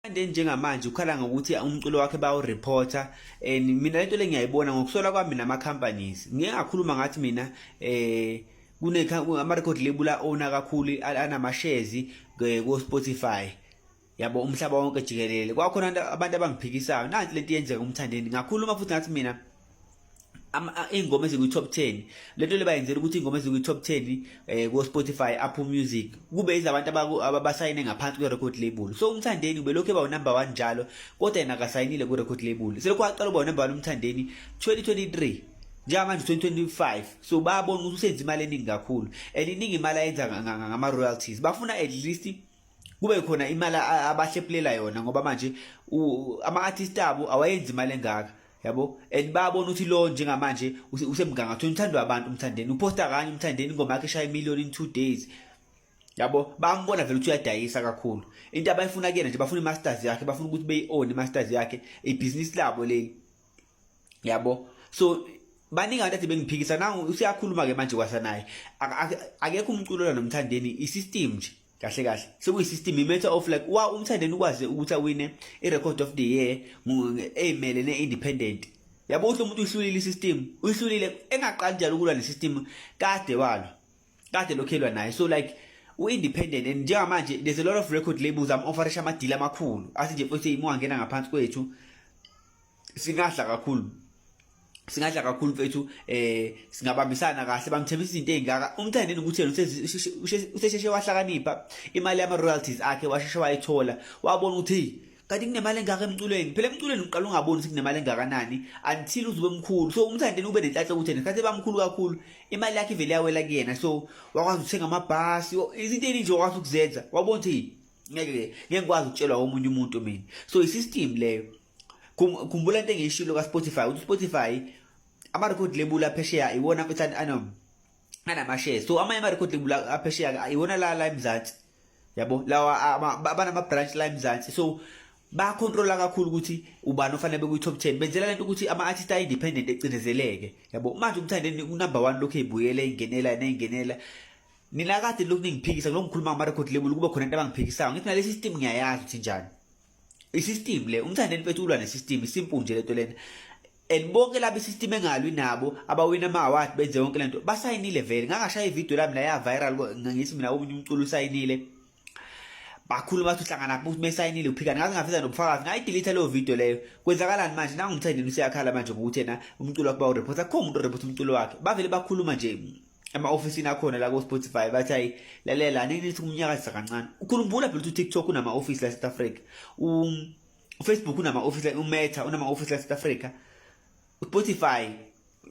Umthandeni njengamanje ukhala ngokuthi umculo wakhe bawureporta and mina lento le ngiyayibona ngokusola kwami nama companies. Ngike ngakhuluma ngathi mina kune ama record label a-owner kakhulu anama shares ko Spotify. Yabo, umhlaba wonke jikelele. Kwakhona abantu abangiphikisayo. Nansi lento yenzeka uMthandeni. Ngakhuluma futhi ngathi mina iy'ngoma ezikwi-top 10, lento le bayenzela ukuthi iy'ngoma ezikwi-top 10 ko-Spotify, Apple Music, kube izabantu abasayine ngaphansi kwe-record label. So uMthandeni ubelokhu eba unumber 1 njalo, kodwa yena akasayinile ku-record label. Selokhu waqala uba unumber 1 uMthandeni 2023, njengamanje 2025. So bayabona ukuthi usenza imali eningi kakhulu and iningi imali ayenza ngama-royalties. Bafuna at least kube khona imali abahlephulela yona, ngoba manje ama-artist abo awayenzi imali engaka, yabo. And bayabona ukuthi lo njengamanje usemgangathweni, uthandwa abantu. UMthandeni uposta kanye, uMthandeni ingoma yakhe eshaya imillion in 2 days, yabo. Bambona vele ukuthi uyadayisa kakhulu. Into abayifuna kuyena nje, bafuna i-masters yakhe, bafuna ukuthi beyi-own i-masters yakhe, ibhizinisi labo leli, yabo. So baningi abantu athi bengiphikisa. Nangu usiyakhuluma-ke manje kwasanaye. Akekho umculo la noMthandeni, i-system nje kahle kahle, sekuyi-system, i-matter of like wa uMthandeni ukwazi ukuthi awine i-record of the year eyimele ne-independent, yabo. Ukuthi umuntu uyihlulile i-system, uyihlulile engaqali njalo ukulwa ne-system, kade walwa, kade lokhelwa naye. So like u-independent and njengamanje there's a lot of record labels am-offerisha ama-deal amakhulu, athi nje futhi uma ungangena ngaphansi kwethu singadla kakhulu, singadla kakhulu mfethu, singabambisana kahle. Bamthembisa izinto ezingaka uMthandeni ukuthi yena usesheshe wahlakanipha, imali yama royalties akhe washeshe wayithola, wabona ukuthi hey, kanti kunemali engaka emculweni. Phela emculweni uqala ungaboni ukuthi kunemali engakanani until uze ube mkhulu. So uMthandeni ube nenhlanhla ukuthi ngesikhathi ebamkhulu kakhulu imali yakhe ivele yawela kuyena, so wakwazi ukuthenga amabhasi, izinto eziningi wakwazi ukuzenza. Wabona ukuthi ngeke ngeke ngikwazi ukutshelwa omunye umuntu mina. So i-system leyo. Khumbula into engiyishilo ka-Spotify, ukuthi Spotify ama-record label aphesheya iwona mfethu anama-shares. So amanye ama-record label aphesheya iwona la la eMzansi, yabo, lawa abanama-branch la eMzansi. So bayacontrola kakhulu ukuthi ubani ofanele bekwi-top 10. Benzela lento ukuthi ama-artist a-independent ecindezeleke, yabo. Manje uMthandeni unumber 1, lokhu eyibuyele eyingenela neyingenela. Nina kade lokhu ningiphikisa, kulokhu ngikhuluma ngama-record label, kube khona into abangiphikisayo. Ngithi nale system ngiyayazi ukuthi njani i-system le. UMthandeni mfethu ulwa ne-system, isimple nje lento lena. And bonke laba i-system engalwi nabo, abawina ama-award, benze yonke lento, basayinile vele. Ngangashaya ividiyo lami la ya-viral, ngithi mina omunye umculo usayinile, bakhuluma bathi uhlangana ukuthi mesayinile uphikana. Ngaze ngaveza nobufakazi, ngayidelete leyo video leyo. Kwenzakalani manje? Nangu uMthandeni useyakhala manje ngokuthi yena umculo wakhe bawureport. Akukho umuntu oreport umculo wakhe. Bavele bakhuluma nje ema-ofisini akhona la ko-Spotify, bathi hayi, lalela, nithi kumnyakazisa kancane. Ukhumbula phela ukuthi u-TikTok unama-ofisi la South Africa, uFacebook unama-ofisi, uMeta unama-ofisi la South Africa, uSpotify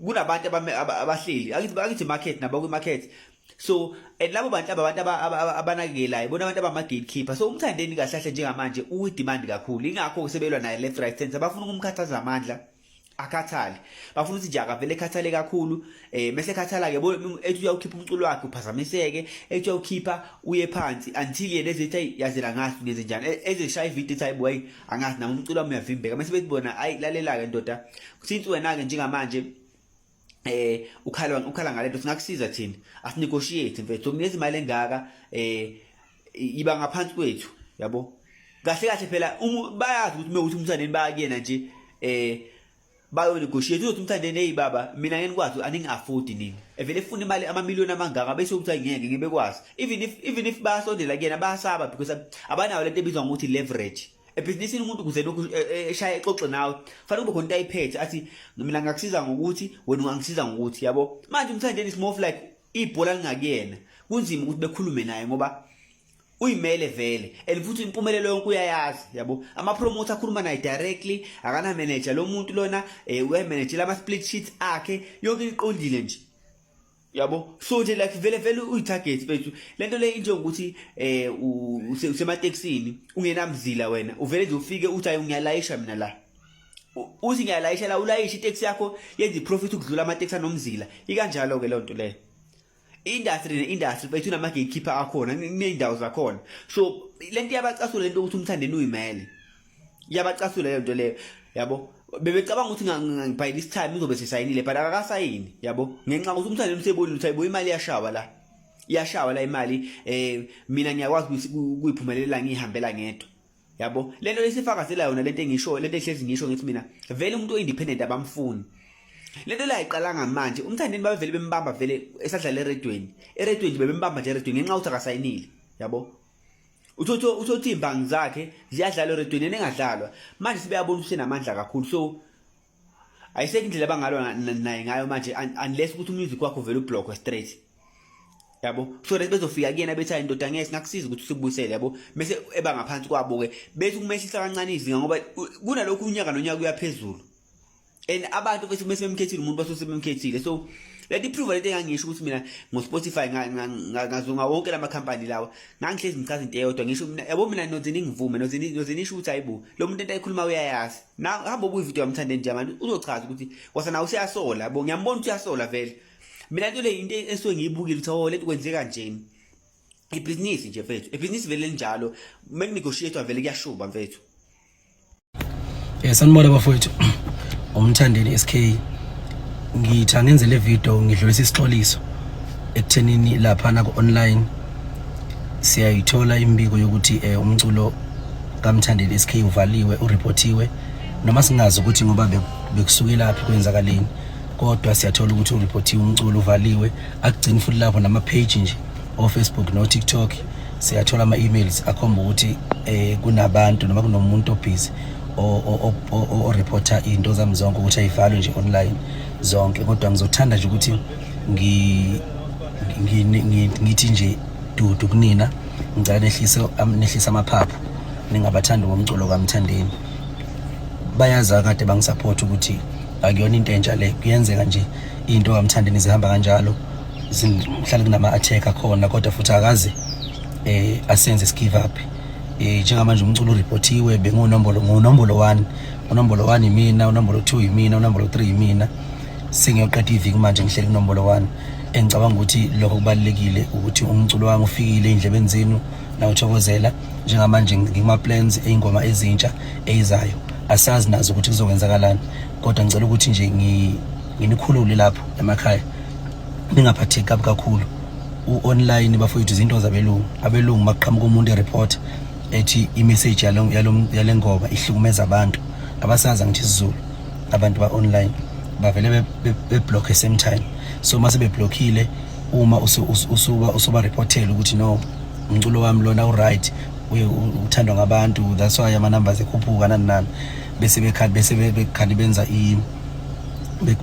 kunabantu abahleli, akithi market nabo kwi-market. So and labo bantu abantu abanakekelayo bona abantu abama-gatekeeper. So uMthandeni kahle kahle njengamanje uyi-demand kakhulu, ingakho sebelwa naye left, right, center. Bafuna ukumkhathaza amandla akhathale, bafuna ukuthi nje akavele ekhathale kakhulu. Mase ekhathala ke, ethi uyawukhipha umculo wakhe uphazamiseke, ethi uyawukhipha uye phansi, until yena ezethi ayi, yazela ngathi ngenze njani, ezeshaya ivideo ethi hayi boy, angazi nami umculo wami uyavimbeka. Mase bethi bona ayi, lalela ke ndoda, since wena ke njengamanje ukhala ngalento, singakusiza thina, asinegotiate mfethu, ukunikeza imali engaka, iba ngaphansi kwethu, yabo. Kahle kahle phela bayazi ukuthi mewuthi uMthandeni bayakuyena nje bayo-negotiate, uzothi uMthandeni, "Hey baba, mina ngeke ngikwazi, aningi-afford nini." Evele efuna imali amamiliyoni amangaka, bese ukuthi angeke ngibekwazi. Even if bayasondela kuyena bayasaba because abanayo lento ebizwa ngokuthi leverage ebhizinisini. Umuntu ukuze lokhu eshaya exoxe nawe, fanele kube khona into ayiphethe, athi mina ngakusiza ngokuthi, wena ungangisiza ngokuthi, yabo. Manje uMthandeni is more of like ibhola lingakuyena, kunzima ukuthi bekhulume naye ngoba uyimele vele and futhi impumelelo yonke uyayazi, yabo. Ama-promoter akhuluma naye directly, akana manager lo muntu lona, uyayimanagela ama-split sheets akhe, yonke iqondile nje, yabo. So nje like vele vele uyi-target mfethu. Lento le injengokuthi usematekisini ungenamzila wena, uvele nje ufike uthi ayi, ngiyalayisha mina la. Uthi ngiyalayisha la, ulayisha iteksi yakho yenza iprofit ukudlula amateksi anomzila. Ikanjalo ke leyo nto leyo. Industry ne-industry mfethu unama-gatekeeper akhona, kuney'ndawo zakhona. So lento iyabacasula, lento ukuthi uMthandeni uyimele, iyabacasula leyo nto leyo, yabo. Bebecabanga ukuthi by this time uzobe sesayinile, but akakasayini, yabo, ngenxa yokuthi uMthandeni usebonile ukuthi ayibo, imali iyashawa la, iyashawa la imali, mina ngiyakwazi ukuyiphumelela ngihambela ngedwa. Yabo, lento lesifakazela yona lento engisho, lento ehlezi ngisho ngithi mina vele umuntu o-independent abamfuni. Lento la ayiqalanga manje, uMthandeni babevele bembamba vele esadlala eredweni. Eredweni nje bebembamba nje eredweni ngenxa yokuthi akasayinile. Yabo? Uthotho uthotho izimbangi zakhe ziyadlala eredweni engadlalwa. Manje sebeyabona ukuthi usenamandla kakhulu so ayisekho indlela abangalwa naye ngayo manje unless ukuthi umusic wakho vele ublockwe straight. Yabo, so that bezofika kuyena bethi hayi ndoda ngeke singakusiza ukuthi usibuyisele yabo, bese eba ngaphansi kwabo ke bethi kumehlisa kancane izinga ngoba kunalokhu unyaka nonyaka uyaphezulu. And abantu bese bese bemkhethile umuntu basuke sebemkhethile so lento iprove lento engangisho ukuthi mina ngo-Spotify ngazunga wonke lama company lawa ngangihlezi ngichaza into eyodwa ngisho mina yabo mina noze ningivume noze noze nisho ukuthi hayibo lo muntu into ayikhuluma uyayazi na hamba ubuye video yamthande nje manje uzochaza ukuthi kwasana useyasola yabo ngiyambona ukuthi uyasola vele mina into le into esuke ngiyibukile ukuthi oh lento kwenzeka njeni ibhizinisi nje mfethu ibhizinisi vele linjalo mekunegotiate vele kuyashuba mfethu. Sanibona bafowethu. Umthandeni SK ngithi angenze le video ngidlulisa isixoliso ekuthenini lapha na ku online siyayithola imbiko yokuthi umculo kaMthandeni SK uvaliwe ureportiwe noma singazi ukuthi ngoba bekusukelaphi kwenzakaleni kodwa siyathola ukuthi ureportiwe umculo uvaliwe akugcini futhi lapho nama page nje o Facebook no TikTok siyathola ama emails akhomba ukuthi kunabantu noma kunomuntu obusy o reporter into zami zonke ukuthi ayivalwe nje online zonke kodwa ngizothanda nje ukuthi ngithi nje dudu kunina ngicela nehlise nehlise amaphaphu ningabathandi ngomculo kaMthandeni bayazi kade bangisupport ukuthi akuyona into entsha le kuyenzeka nje into kaMthandeni zihamba kanjalo zihlale kunama attack akhona kodwa futhi akaze asenze give up. Njengamanje umculo ureportiwe bengunombolo ngunombolo 1 unombolo 1 yimina, unombolo 2 yimina, unombolo 3 yimina. Sengiyoqeda iviki manje ngihleli kunombolo 1 engicabanga ukuthi lokho kubalulekile ukuthi umculo wami ufikile ey'ndlebeni zenu nawuthokozela. Njengamanje ngikuma plans ey'ngoma ezintsha eyizayo asazi nazo ukuthi kuzokwenzakalani kodwa ngicela ukuthi nje nginikhulule lapho emakhaya ningaphatheki kabi kakhulu. U-online bafowethu izinto zabelungu, abelungu makuqhamuka umuntu ereport ethi i-message yale ngoma ihlukumeza abantu abasazi ngithi isiZulu abantu ba-online bavele beblock same time. So mase beblockile uma usuba usuba reportela ukuthi no umculo wami lona u-right uye uthandwa ngabantu that's why ama numbers ekhuphuka nani nani bese bekhandi bese bekhandi benza i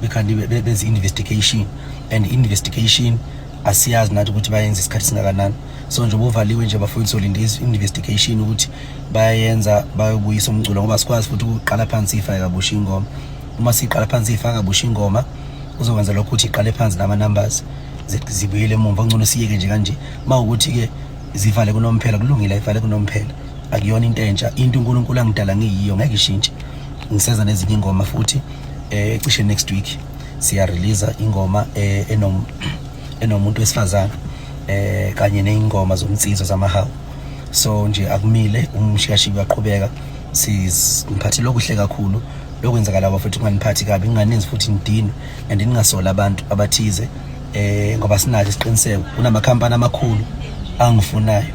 bekhandi benza investigation and investigation asiyazi nathi ukuthi bayenza isikhathi singakanani. So nje ubuvaliwe nje bafowethu solinda investigation ukuthi bayayenza bayobuyisa umculo ngoba sikwazi futhi ukuqala phansi ifake kabusha ingoma. Uma siqala phansi ifaka kabusha ingoma kuzokwenza lokho ukuthi iqale phansi nama numbers zibuyele emumva. Ngcono siyeke nje kanje mawukuthi ke zivale kunomphela kulungile ayivale kunomphela akuyona into entsha into uNkulunkulu angidala ngiyiyo ngeke ishintshe. Ngiseza nezinye ingoma futhi cishe next week siya release ingoma enomuntu wesifazane kanye nezingoma zomnsizwa zamahawu. So nje akumile umshikashika uyaqhubeka siziphathele okuhle kakhulu lokwenzakala futhi kunganiphathi kabi kunganenzi futhi nidinwe and ningasola abantu abathize ngoba sinaso isiqiniseko kunamakhampani amakhulu angifunayo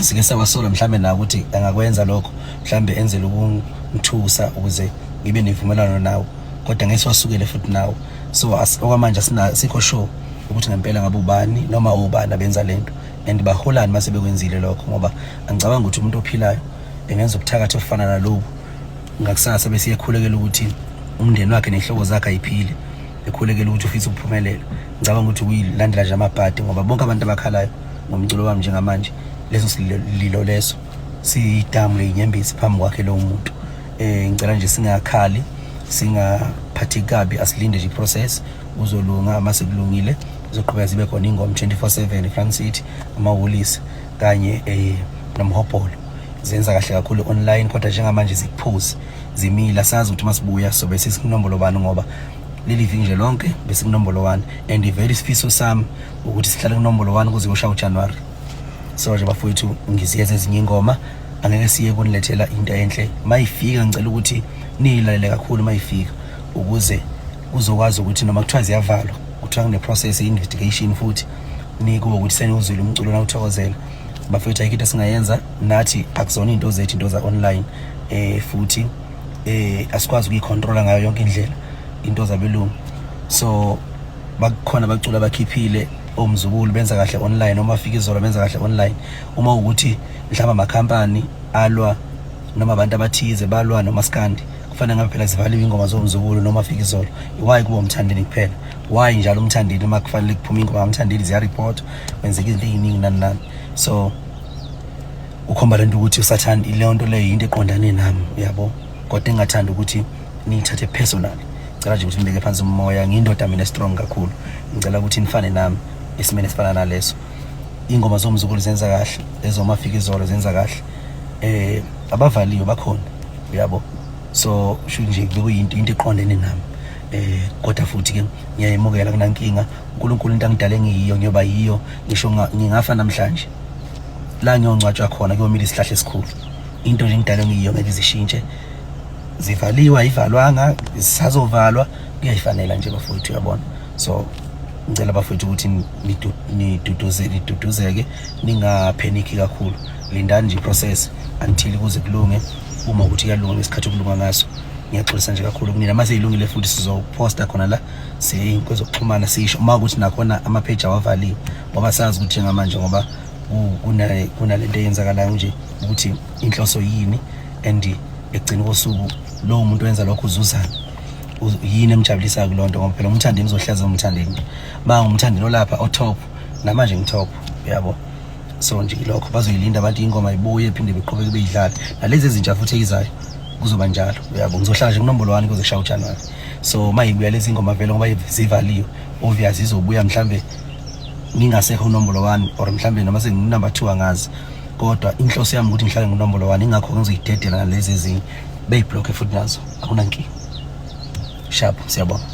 sike sawasola mhlambe nawo ukuthi angakwenza lokho mhlambe enzele ukungithusa ukuze ngibe nevumelwano nawo kodwa ngeke siwasukele futhi nawo. So okwamanje asikho sure ukuthi ngempela ngabe ubani noma obani abenza lento and baholani mase bekwenzile lokho ngoba angicabanga ukuthi umuntu ophilayo engenza ubuthakathi obufana nalobu ngakusasa bese ekhulekela ukuthi umndeni wakhe nehloko zakhe ayiphile ekhulekela ukuthi ufisa ukuphumelela. Ngicabanga ukuthi kuyilandela nje amabhadi ngoba bonke abantu abakhalayo ngomculo wami njengamanje leso sililo leso siyidamu leyinyembezi phambi kwakhe lowo muntu. Ngicela nje singakhali singaphatheki kabi asilinde nje iprocess uzolunga mase kulungile izoqhubeka zibe khona ingoma 24/7 Front City amawolisi kanye nomhobholo zenza kahle kakhulu online kodwa njengamanje zikuphuzi zimila sazi ukuthi masibuya sobe sesikunombolo bani ngoba leli viki nje lonke besikunombolo 1 and vele isifiso sami ukuthi sihlale kunombolo 1 kuze kuyoshaya uJanuary. So nje bafowethu ngiziyeza ezinye ingoma angeke siye kunilethela into enhle mayifika ngicela ukuthi niyilalele kakhulu mayifika ukuze kuzokwazi ukuthi noma kuthiwa ziyavalwa kuthiwa kune process investigation futhi nikuwe ukuthi senizwile umculo nawuthokozela Bafethu, ayikho into esingayenza nathi, akuzona into zethu, into za online, futhi asikwazi ukuyicontrola ngayo yonke indlela into zabelungu. So bakhona abaculi abakhiphile, omzukulu benza kahle online, noma fika izolo benza kahle online. Uma ukuthi mhlawumbe amakhampani alwa noma abantu abathize balwa nomaskandi, kufanele ngabe phela zivaliwe ingoma zomzukulu noma fika izolo. Why kuba uMthandeni kuphela? Why njalo uMthandeni? Uma kufanele kuphume ingoma kaMthandeni, ziyareport, kwenzeka izinto ey'ningi, nani nani. So ukhomba lento ukuthi usathanda leyo nto leyo, yinto eqondane nami, uyabo. Kodwa engingathanda ukuthi niyithathe personal, ngicela nje ukuthi nibeke phansi umoya. Ngiyindoda mina, strong kakhulu. Ngicela ukuthi nifane nami esimeni esifana naleso. Ingoma zomzukulu zenza kahle, ezomafika izolo zenza kahle, abavaliwe bakhona, uyabo. So sho nje bekuyinto into eqondene nami, kodwa futhi ke ngiyayimukela, kunankinga. uNkulunkulu into angidale ngiyiyo, ngiyoba yiyo. Ngisho ngingafa namhlanje, la ngiyongcwatshwa khona kuyomila isihlahla esikhulu. Into nje ngidale ngiyiyo, ngeke izishintshe. Zivaliwe, ayivalwanga, zisazovalwa, kuyayifanela nje bafowethu, uyabona. So ngicela bafowethu ukuthi niduduze, niduduzeke, ningapheniki kakhulu. Lindani nje process until kuze kulunge. Uma ukuthi kuyalunga ngesikhathi okulunga ngaso, ngiyaxolisa nje kakhulu kunina. Mase ilungile futhi sizoposta khona la kwezokuxhumana, sisho uma ukuthi nakhona ama-page awavaliwe, ngoba sazi ukuthi njengamanje ngoba kunalento eyenzakalayo nje ukuthi inhloso yini and ekugcina kosuku lowo muntu wenza lokho uzuzani, yini emjabulisayo kuloo nto, ngoba phela uMthandeni uzohleza uMthandeni. Ma nguMthandeni olapha o-top, namanje ngitop, uyabo. So nje lokho bazoyilinda abantu ingoma ibuye, phinde beqhubeke beyidlale, nalezi ezintsha futhi eyizayo kuzoba njalo, uyabo. Ngizohlala nje kunombolo 1 kuze kushaye uJanuary. So uma ibuya lezi ngoma vele, ngoba zivaliwe, obvious izobuya mhlambe ngingasekho unombolo 1 or mhlambe noma senginumber 2, angazi. Kodwa inhloso yami ukuthi ngihlale ngunombolo 1, ingakho ngizoyidedela nalezi ezinye, beyiblocke futhi nazo, akunankinga. Sharp, siyabonga.